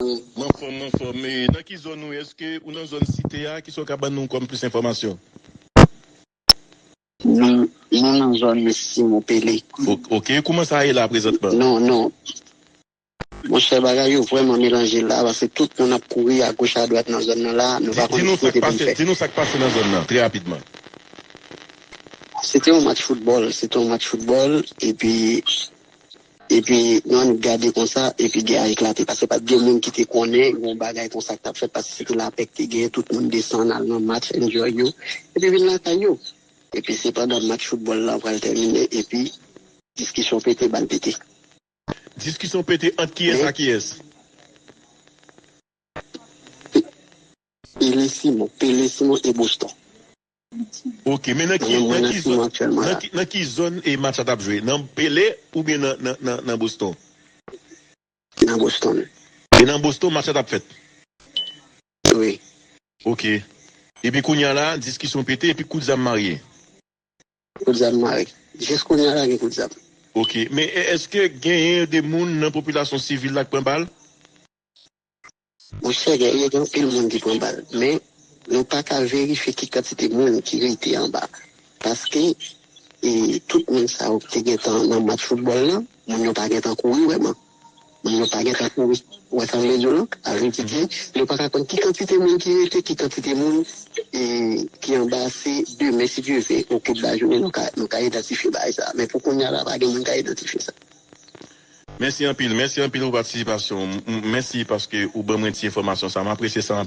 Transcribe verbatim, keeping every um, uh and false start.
Mwen anfòm, mwen anfòm. E nan ki zòn ou ye? Èske ou nan zòn Site a? Kisa w ka ban nou kòm plis enfòmasyon? Nou, nou nan zòn Simon Pele. Ok, kouman sa ye la prezantman? Non, non. Monchè, bagay yo vrèman melanje la, paske tout moun ap kouri agoch adwat nan zòn nan la, nou pa konnen ki kote pou n fè. Di nou sa k pase nan zòn nan, trè rapidman. Se te yon match foutbòl, se te yon match foutbòl, epi epi nou annik gade konsa, epi gè a eklate, paske pa t gen moun ki te konnen yon bagay konsa k t ap fèt, paske se te lapè ki te genyen, tout moun desann al nan match, enjoy yo, epi vin lakay yo. Epi se pandan match foutbòl la pral tèmine, epi diskisyon pete, bal pete. Diskisyon pete ant kiyès a kiyès? Pele Simon, Pele Simon e Boston. Ok, men nan ki, nan ki zòn, nan ki, nan ki zòn e match la t ap jwe? Nan Pele oubyen nan, nan, nan, nan Boston? Nan Boston. E nan Boston match la t ap fèt? Wi. Ok. Epi kounye a la, diskisyon pete epi kout zam marye. Kout zam marye. Jis kounye a la gen kout zam. Ok. Men e- èske genyen de moun nan popilasyon sivil la k pran bal? Monchè, gen gen anpil moun ki pran bal, men nou pa ka verifye ki kantite moun ki rete anba. Paske e, tout moun sa yo ki te gentan nan match foutbòl la, moun yo pa gentan kouri vrèman. Moun yo pa gentan kouri. Ou wè sa m vle di w lan? Sa vle di ke nou pa ka konn ki kantite moun ki rete, ki kantite moun e, ki anba. Se demen, si Dye ve, okout lajounen, nou ka, nou ka idantifye bagay sa. Men pou kounye a la, pa gen moun ka idantifye sa. Mèsi anpil, mèsi anpil pou patisipasyon. Mèsi paske ou ban mwen ti enfòmasyon sa. M apresye sa anpil.